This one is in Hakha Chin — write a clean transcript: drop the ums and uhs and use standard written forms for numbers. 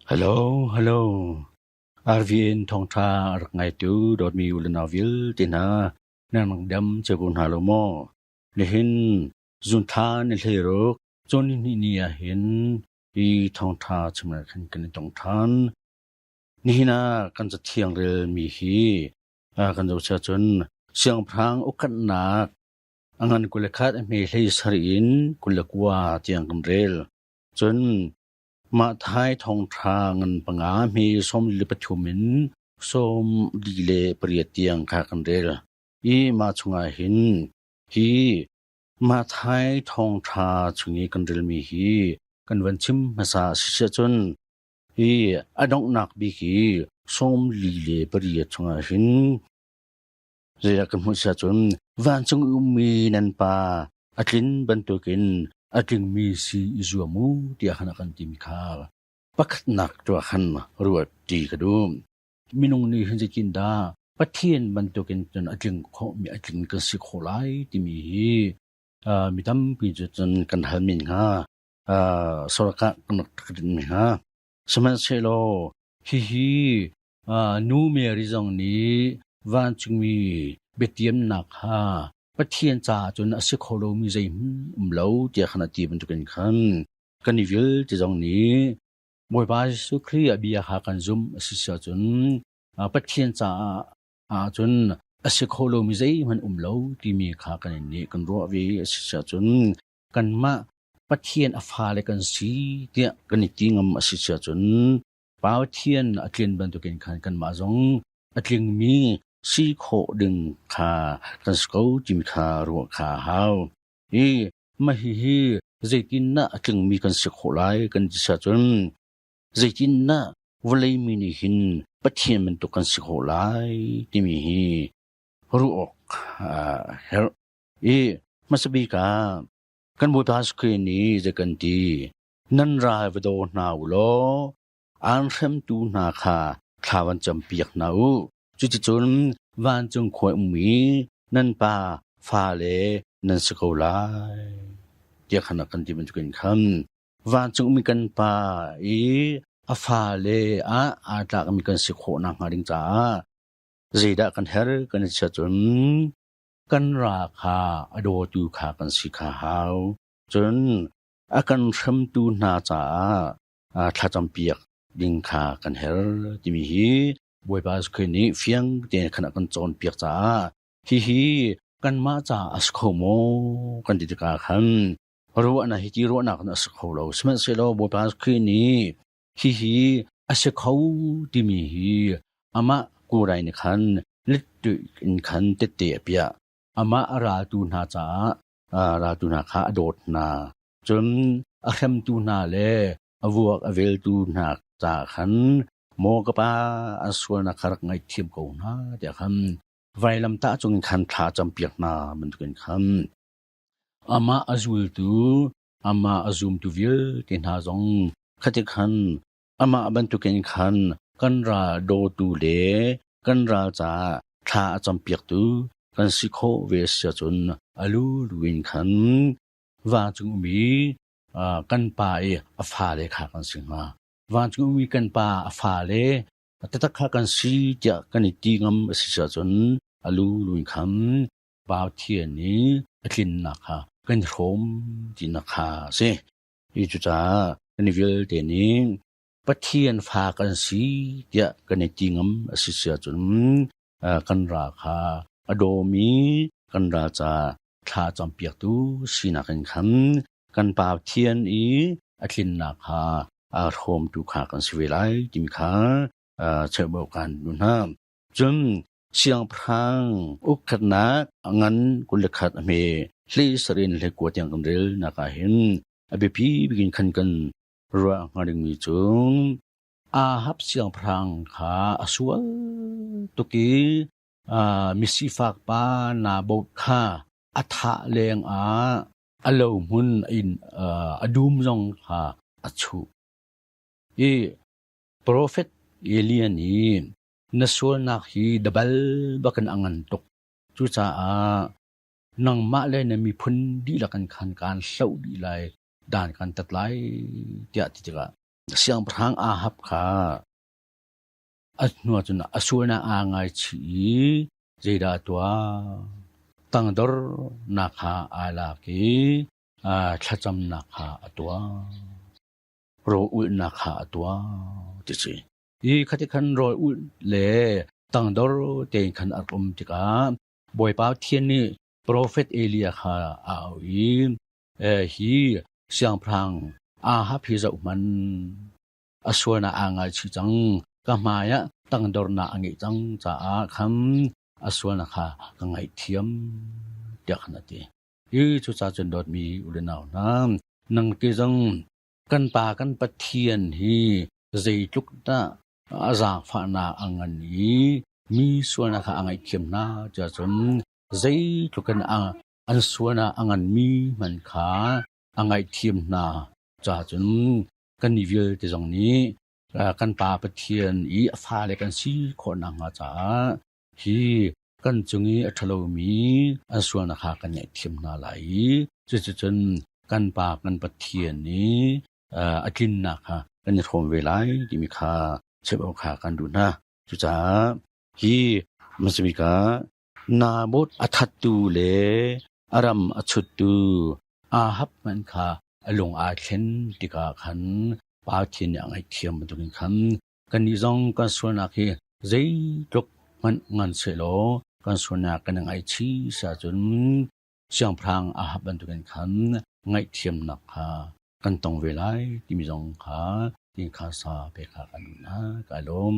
Hello, hello. RVN thawngṭha a rak ngaitu dawtmi u le nau vialte hna, nan rak dam cio ko hna lo maw? Nihin zunthla ni hleiruk cawn nihnih ni ah hin hi thawngṭha chimrel khan kan i tong ṭhan. Nihin ah kan cathiang relmi hi kan zoh cun siangpahrang ukhatnak a ngan 21 a hme hlei sarih in 29 tiang kan rel. Cun Matthai thawngṭha ngan panga hme 43 in 48 tiang kha kan rel. I mah chungah hin hi Matthai thawngṭha chung i kan relmi hi kan van chim hmasa a si cun hi a donghnak bik hi 48 chungah hin zeidah kan hmuh siah cun vancung i ummi nan pa a tlin bantukin a tlingmi si i zuam u tiah khan a kan timi kha pakhatnak tuah khan ruat ti ka duh. Minung nih hin zeitindah Pathian bantukin cun a tling khawhmi a tling kan si khawh lai timi hi mi tampi cu cun kan hal men hnga. Sorkar kan rak din mi hnga. Sihmanhsehlaw hihi Nu Mary zong nih vancungmi biatiamnak kha Pathian caah cun a si kho lomi zeihmanh um lo tiah khan a ti bantukin khan kan i vialte zong nih Bawipa Jesuh Khrih a bia kha kan zumh a si ahcun Pathian caah ahcun a si kho lomi zeihmanh um lo timi kha kan nih kan ruah ve a si ahcun kanmah Pathian a fale kan si tiah kan i ti ngam a si ahcun Pathian a tlin bantukin khan kanmah zong a tlingmi si khawh ding kha kan si ko timi kha ruah kha a hau. I mah hihi zeitindah a tlingmi kan si khawh lai kan ti ahcun zeitindah vawlei mi nih hin Pathian bantuk kan si khawh lai timi hi ruah awk a herh. I hmasa bik ah kan Bawipa Jesuh nih zei kan ti nan ral va daw hna u law aan hremtu hna kha thla van campiak hna u. Cuticun vancung khua ummi nan pa fale nan si ko lai. Tiah khan a kan ti bantukin khan vancung ummi kan pa i a fale ah aa tlakmi kan si khawh nakhnga ding caah zeidah kan herh kan i chiah cun kan ra kha a dawtu kha kan si kha hau. Cun a kan hremtu hna caah thlacampiak ding kha kan herh timi hi Bawipa Jesuh Khrih nih fiang tein khan a kan cawnpiak caah hihi kanmah caah a si kho maw kan ti tikah khan ruahnak hi ti ruahnak in a si kho lo. Sihmanhsehlaw Bawipa Jesuh Khrih nih hihi a si kho timi hi amah kurai nih khan littuih in khan tette a piah. Amah a raltu hna caah raltu hna kha a dawt hna. Cun a hremtu hna le a vuak a veltu hna caah khan maw ka pa an sualnak kha rak ngaihthiam ko hna tiah khan vailamtah cung in khan thla campiak hna bantukin khan amah a zultu amah a zumtu vialte hna zong khati khan amah bantukin khan kan ral dawtu le kan ral caah thla a campiaktu kan si khawh ve si ahcun a lulu in khan vancung ummi kan pa i a fale kha kan si hnga. Vancung ummi kan pa a fale taktak kha kan si tiah kan i ti ngam a si ahcun a lulu in khan Pathian i a tlinnak kha kan i hrawm tinak kha a si. Hi cucaah kan i vialte nih Pathian fa kan si tiah kan i ti ngam a si si ahcun kan ra kha a dawmi kan ra ca thla campiaktu sinak in khan kan Pa Pathian i a tlinnak kha aa hrawmtu kha kan si ve lai timi kha cheubau kan duh hna. Cun siangpahrang ukkhatnak a ngan 21 a hme hlei sarin hlei kua tiang kan rel nak ah hin a biapi bikin khan kan ruah hnga dingmi cu Ahab siangpahrang kha a sual tuk i misifak pa Naboth kha a thah leng ah a lo hmun in a dum zong kha a chuh. I profet Elian nih na sualnak hi dabal bakin a ngan tuk. Cucaah nangmah le na miphun dihlak in khan kaan hloh dih lai, dan kan tat lai tiah ti tikah. Siangpahrang Ahab kha a hnuah cun a sualnak aa ngaichih i zeidah a tuah? Tangdornak kha aa lak i thlacamnak kha a tuah. Rawl ulhnak kha a tuah ti si. Hi khati khan rawl ulh le tangdor tein khan a rak um tikah Bawipa Pathian nih profet Elijah kha a auh i hi siangpahrang Ahab hi zohhmanh, a sualnak aa ngaichih cang, ka hmai ah tangdornak a ngeih cang caah khan a sualnak kha ka ngaihthiam tiah khan a ti. Hi cucaah cun dawtmi u le nau hna, nang te zong kan Pa kan Pathian hi zeitluk dah a zaangfahnak a ngan i mi sualnak kha a ngaihthiam hna tiah cun zeitluk in an sualnak a nganmi hmanh kha a ngaihthiam hna caah cun kannih vialte zong nih kan Pa Pathian i a fale kan si khawh nakhnga caah hi kan cung i a ṭhalomi an sualnak kha kan ngaihthiam hna lai i cuticun kan Pa kan Pathian nih a tlinnak kha kan i hrawm ve lai timi kha chimh awk kha kan duh hna. Cucaah hi hmasabik ah Naboth a thattu le a ram a chuttu Ahab hmanh kha a lung aa thlen tikah khan Pathian nih a ngaihthiam bantukin khan kannih zong kan sualnak hi zeitluk hmanh ngan sehlaw kan sualnak kan i ngaihchih si ahcun siangpahrang Ahab bantukin khan ngaihthiamnak kha kan tong ve lai timi zong kha tingkha sa pek kha kan duh hna. Ka lawm.